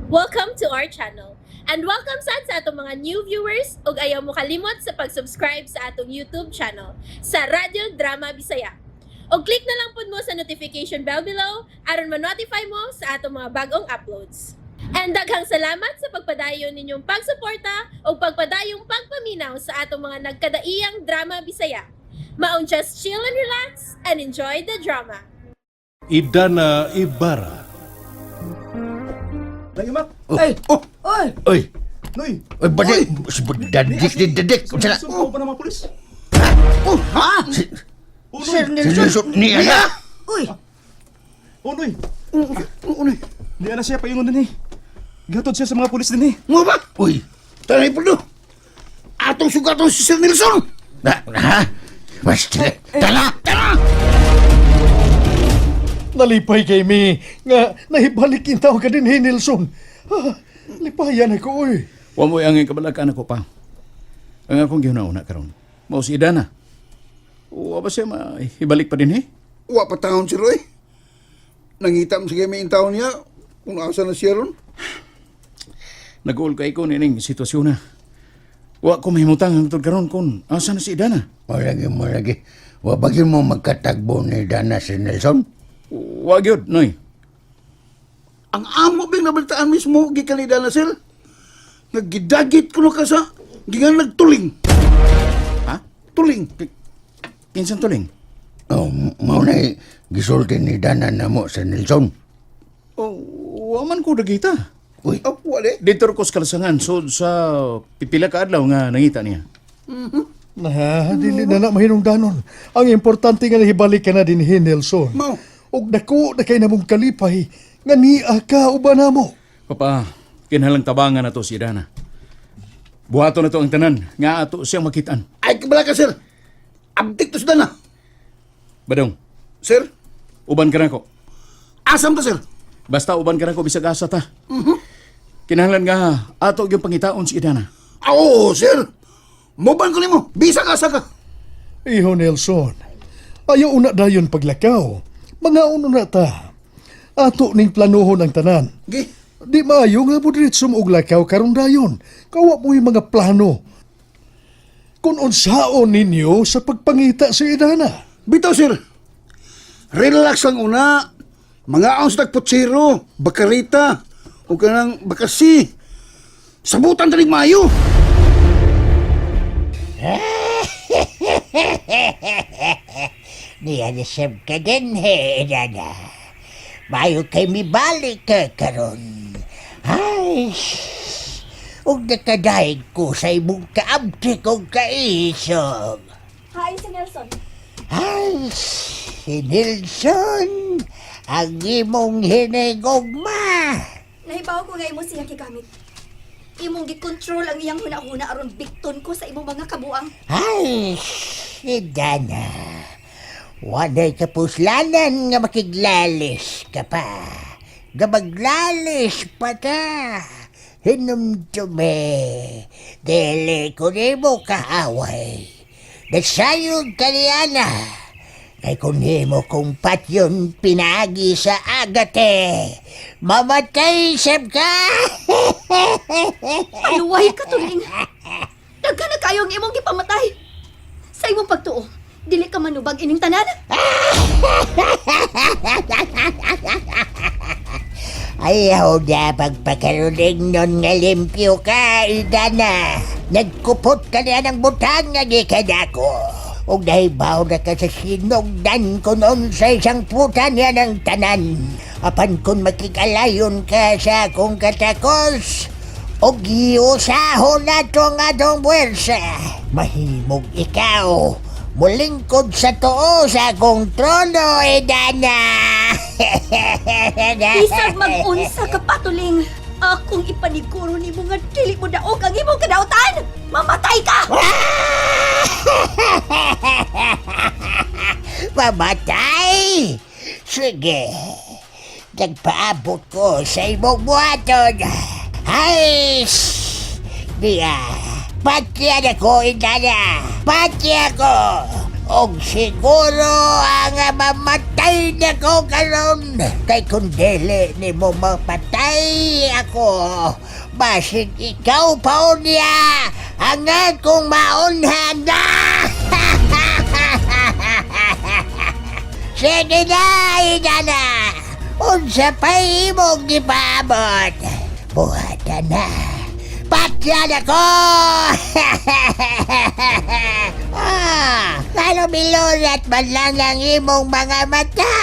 Welcome to our channel. And welcome sad sa atong mga new viewers ug ayaw mo kalimot sa pag-subscribe sa atong YouTube channel sa Radyo Drama Bisaya. Og click na lang pud mo sa notification bell below aron ma-notify mo sa atong mga bagong uploads. And daghang salamat sa pagpadayon ninyong pagsuporta ug pagpadayong pagpaminaw sa atong mga nagkadaiyang drama Bisaya. Maong just chill and relax and enjoy the drama. Idana Ibarra. Lagi, Mak. Ay! Oh! Oy! Oy! Noy! Oy, badik! Si Dadik ni Dadik! Unsa na? Sumpo pa ng mga pulis. Oh! Ha? Si Oh, Sir Noy! si Nelson! Nelson ni ana! Uy! Oh, Noy! Unoy! Di na siya paingon din eh. Gihatod siya sa mga pulis din eh. Mo ba? Uy! Tanay po do! Atong sugaton si Sir Nelson! Na, ha? Basta! Tala! Tala! Nalipay kay mi nga nahibalik intaw ka din, hey, Nelson. Ah, lipayan ako, oy. Wa mo'y angay kabalakan ako pa. Ang akong gihuna-una karon. Mao si Idana. Wa ba siya maibalik pa din eh? Wa pa taon si Roy. Nangita mo sige may taon niya kung asa na siya ron. Nag-uol kay ko nining sitwasyon na. Wa ko mahimutang hangtod karon kung asa na si Idana. Malagi, malagi. Wa bagin mo magkatagbo ni Dana si Nelson? Wa gyud, Noy. Ang amo bing nabalitaan mismo gikan ni Dana sir. Nagidagit kuno ka sa gikan nagtuling. Ha? Tuling. Kinsan tuling? Oh, mao na gisulti ni Dana na mo si Nelson. Oh, wa man ko dagita. Uy, Oh, wala. Dito ko sa kalasangan so sa pipila ka adlaw nga nangita niya. Na, dili na na mahinungdanon. Ang importante nga nahibalik ka na din, hey, Nelson. Mao. Og dako na kay namong kalipay nga niya ka uban namo. Papa, kinhalang tabangan na to si Idana. Buhaton na to ang tanan nga ato siyang makitaan. Ay kabala ka sir. Abdik to sa Dana. Badong, Sir, uban ka na ko. asam ta sir. Basta uban ka na ko bisag asa ta. Kinahanglan nga ato gyud pangitaon si Idana. Ah, Oo, sir. Moban ko nimo. Bisa ka asa ka. Iho, Nelson. Ayaw una dayon paglakaw. Mga uno na ta. Ato ning planuhon ang tanan. Gi. Di maayo nga mo og lakaw karon dayon. Kawa mo yung mga plano. Kung unsaon ninyo sa pagpangita sa Idana. Bitaw sir. Relax lang una. Mga aon sa tagputsiro, bakarita, o kanang bakasi. Sabutan tanig maayo. Niya nasab ka din, he, Dada. Mayo kay mibalik ka karon. Ay, ug nakadaig ko sa imong kaabtik og kaisog. Hi, si Nelson. Ay, si Nelson, ang imong hinigugma. Nahibaw ko nga imo siya gigamit. Imong gikontrol ang iyang huna-huna aron bikton ko sa imong mga kabuang. Ay, si Dana. Walay kapuslanan nga makiglalis ka pa. Nga maglalis pa ta. Hinumdume. Dili ko nimo kaaway. Nagsayod ka ni Ana. Kay kung himo kong patyon pinagi sa agate, mamatay sab ka! Paluway ka tuling. Daghan na kayo ang imong gipamatay. Sa imong pagtuo, dili ka manubag ining tanan. Ayaw na pagpakaruling nun nga limpyo ka, Idana. Nagkupot ka na ng butang nga gikan ako. Ug nahibaw na ka sa sinugdan kung sa isang puta niya ng tanan. Apan kung makikalayon ka sa akong katakos, og giusahon na to ang atong buwersa. Mahimog ikaw. Mulingkod sa tuo sa akong trono, Idana. Bisag mag-unsa ka patuling. Akong ipaniguro nimo nga dili mo daog ang imong kadautan. Mamatay ka! Mamatay! Sige, nagpaabot ko sa imong buhaton. Ay! Diya, patyan ako, Indana! Patyan ako! Og siguro ang mamatay na ko karon. Kay kung dili ni mo mapatay ako, basig ikaw pa niya ang akong maunhan na. Sige na, Idana. Unsa pa'y imong gipaabot? Buhatan na. Patyan ako! Ah, lalo milulat man lang ang imong mga mata.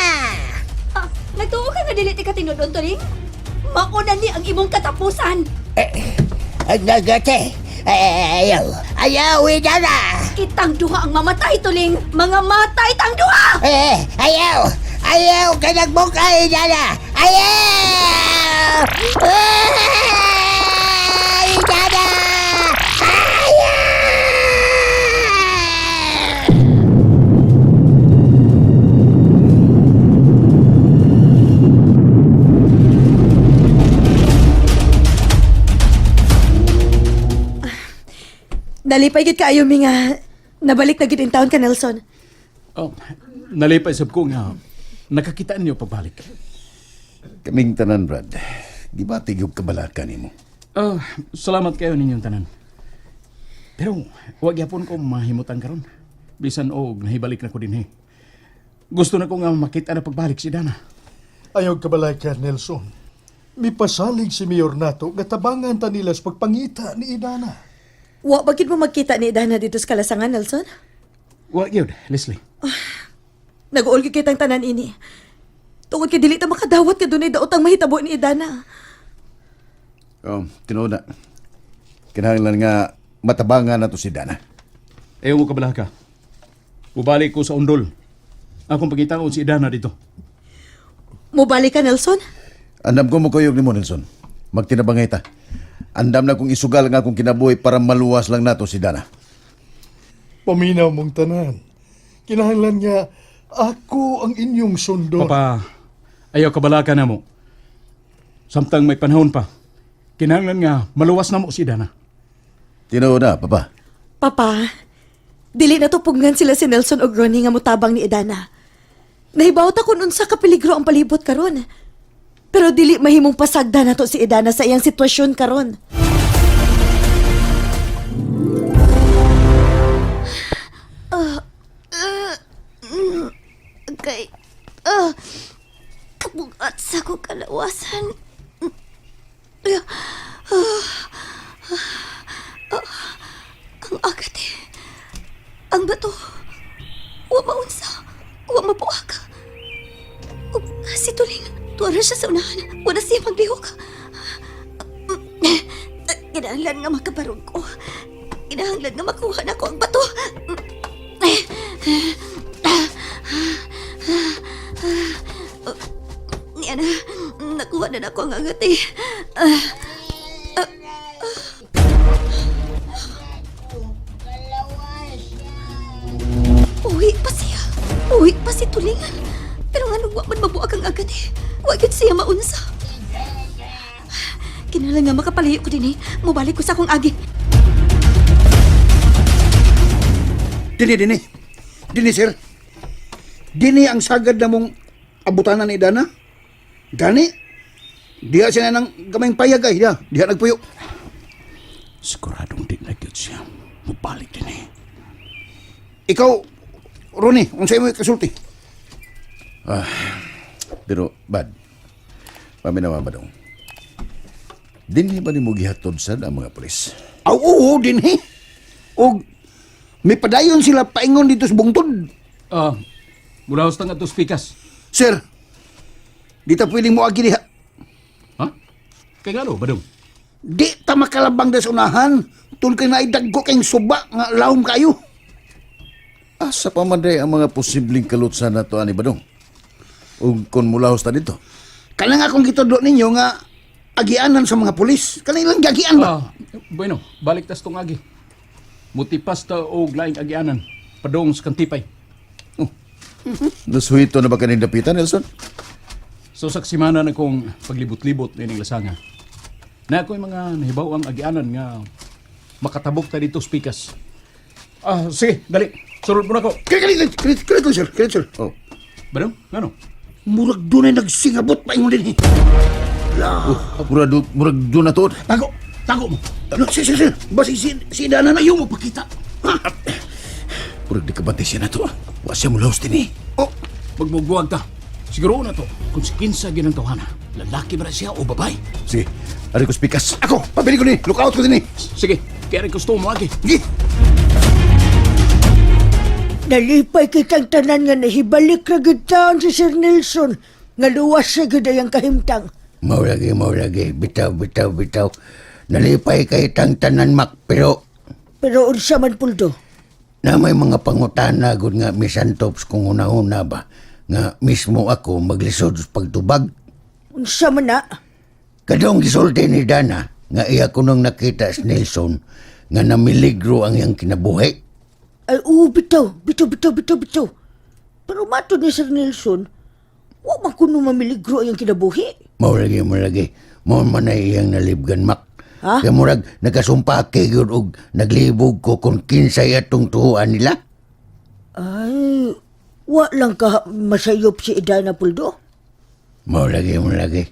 Ah, nagtuo ka nga dili ti ka tinud-on, Tuling? Mauna ni ang imong katapusan. Ang nagate. Eh, ayaw. Ayaw, Idana. Kitang duha ang mamatay, Tuling. Mga matay tang duha! Eh, ayaw! Ayaw ka nagbuka, Idana! Ayaw! Ah, Idana! Ayaw! Nalipay gid kaayo mi nga nabalik na gid in town ka, Nelson. Oh, nalipay sab ko nga nakakita niyo pagbalik. Kaming tanan, Brad. Di ba tigog kabalaka nimo? Oh, salamat kayo ninyong tanan. Pero wag yapon ko mahimutan karon. Bisan og nahibalik na ko dinhi. Gusto na ko nga makita na pagbalik si Dana. Ayaw kabalaka, Nelson. Mipasalig si Mayor nato nga tabangan ta nila sa pagpangita ni Idana. Wa ba gid mo magkita ni Idana dito sa Kalasangan, Nelson? Wa gyud, Leslie. Nag-uol gyud kitang tanan ini. Tungod kay dili ta makadawat ka dunay daot ang mahitabo ni Idana. Oh, tinuod na. Kinahanglan nga matabangan na to si Dana. Ayaw mo kabalaka. Ubalik ko sa undol. Akong pagitaon si Idana dito. Mobalik ka, Nelson? Andam ko mo kuyog nimo, Nelson. Magtinabangay ta. Andam na kong isugal nga akong kinabuhi para maluwas lang nato si Dana. Paminaw mong tanan. Kinahanglan nga ako ang inyong sundon. Papa, ayaw kabalaka na mo. Samtang may panahon pa. Kinahanglan nga maluwas na mo si Dana. Tinuod na, Papa. Papa, dili na tupugnan sila si Nelson og Ronnie nga motabang ni Idana. Nahibaw ta kun unsa ka peligro ang palibot karon. Pero dili mahimong pasagda nato si Idana sa iyang sitwasyon karon. Kay, kabugat sa ko kalawasan. Ang agat eh. Ang bato. Wa maunsa. Wa mabuak. Ug si Tuling, tuwa na siya sa unahan. Wala siya maglihok. Kinahanglan nga makabarog ko. Kinahanglan nga makuha na ko ang bato. Niya na, nakuha na nako ang angat eh. Uwi pa siya. Uwi pa si Tulingan. Pero nga wa man mabuak ang agad eh. Wa gyud siya maunsa. Kinahanglan nga makapalayo ko din eh. Mubalik ko sa akong agi. Dini, dini. Dini, sir. Dini ang sagad na mong abutanan ni Dana. Gani. Diha siya na ng gamayng payag ay. Diha, diha nagpuyo. Siguradong di na gyud siya. Mubalik din eh. Ikaw, Ronnie, unsay mo kasulti? Pero, Bad, paminawa ba dong? Dinhi ba nimo gihatod sad ang mga pulis? Aw, oo, dinhi. Og may padayon sila paingon dito sa bungtod. Ah, mula sa nga pikas. Sir, di ta pwedeng mo agi diha. Ha? Kay ngano ba dong? Di ta makalabang da sa unahan. Tul kay naidagko kayong suba nga lahom kayo. Asa pa man day ang mga posibleng kalutsan na to ani badong? Ug kung mulahos ta dito. Kanang akong gitudlo ninyo nga agianan sa mga pulis. Kanang ilang giagian ba? Ah, bueno, balik tas tong agi. Mutipas ta og laing agianan. Padung sa Kantipay. Nasuhito na ba kaning dapitan, Nelson? So sa simana na kong paglibot-libot nining lasanga. Na ako'y mga nahibaw ang agianan nga makatabok ta dito sa pikas. Ah, sige, dali. Surod mo na ko. Kaya kaya kaya kaya kaya sir, kaya sir. Oh. Badong, ngano? Murag dunay nagsingabot pa ingon din eh. La. Murag murag doon na to. Tago! Tago mo! No, sir, sir, sir. Basi si si Dana na Ayaw mo pakita! Ha? Murag di ka bantay siya na to. Wa siya mulaos din eh. Oh, Magmugbuwag ta. Siguro na to. Kung si kinsa ginang tawhana, lalaki ba na siya o babae? Sige, ari ko spikas. ako, pabili ko ni. Look out ko din eh. Sige, kaya rin gusto mo agi. Gi. Nalipay kitang tanan nga nahibalik ra gyud taon si Sir Nelson nga luwas sa gyud ang kahimtang. Mao lagi, mao lagi. Bitaw, bitaw, bitaw. Nalipay kay tang tanan mak pero Pero unsa man puldo? na may mga pangutana gud nga misantops kung una-una ba nga mismo ako maglisod sa pagtubag. Unsa man na? Kadong gisulti ni Dana nga iya ko nang nakita si Nelson nga namiligro ang iyang kinabuhi. Ay oo bitaw, bitaw bitaw bitaw bitaw. Pero matod ni Sir Nelson, wa man kuno mamiligro ang kinabuhi. Mao lagi, mao lagi. Mao man ay iyang nalibgan mak. Ha? Kaya murag nagasumpake gyud og naglibog ko kung kinsay atong tuhuan nila. Ay, wa lang ka masayop si Idana Puldo. Mao lagi, mao lagi.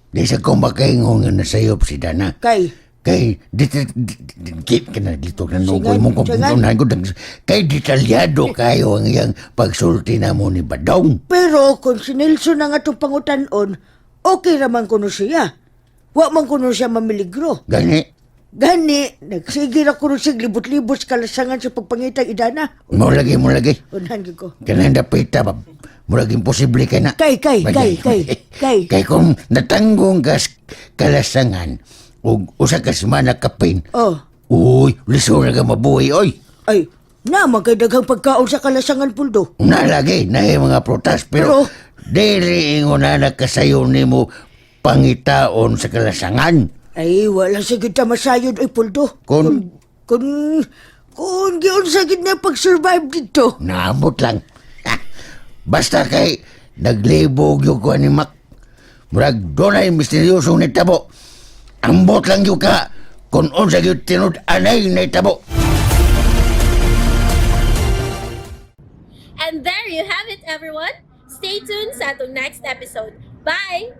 Di sa ko makaingon nga nasayop si Dana. Kay, Kay di ka na dito na nugoy Singan, mo kung singan. unahan ko. Kay detalyado kayo ang iyang pagsulti na mo ni Badong. pero kung si Nelson ang atong pangutan-on, okay raman kuno siya. Wa man kuno siya mamiligro. Gani, Gani, nagsige ra kuno siya libot-libot sa kalasangan sa pagpangitang Idana. mao lagi, mao lagi. Unahan gyud ko. Kanang dapita ba? Murag imposible kay na. Kay, kay, kay, kay, kay. Kay kung natanggong kas kalasangan ug usa ka semana kapin. Oh. Uy, lisod na ka mabuhi oy. Ay, na man kay daghang pagkaon sa kalasangan Puldo. Una lagi na mga prutas pero, Pero- dili ingon na nakasayo nimo pangitaon sa kalasangan. Ay, wala sa gid ta masayod ay Puldo. Kung- kung kung giunsa gid na pag-survive dito. Naabot lang. Ah, basta kay naglibog yung ko ni Mac. Murag dunay misteryosong nitabo. Ambot lang yung ka kung unsa gyud tinud anay nitabo. And there you have it, everyone. Stay tuned sa atong next episode. Bye!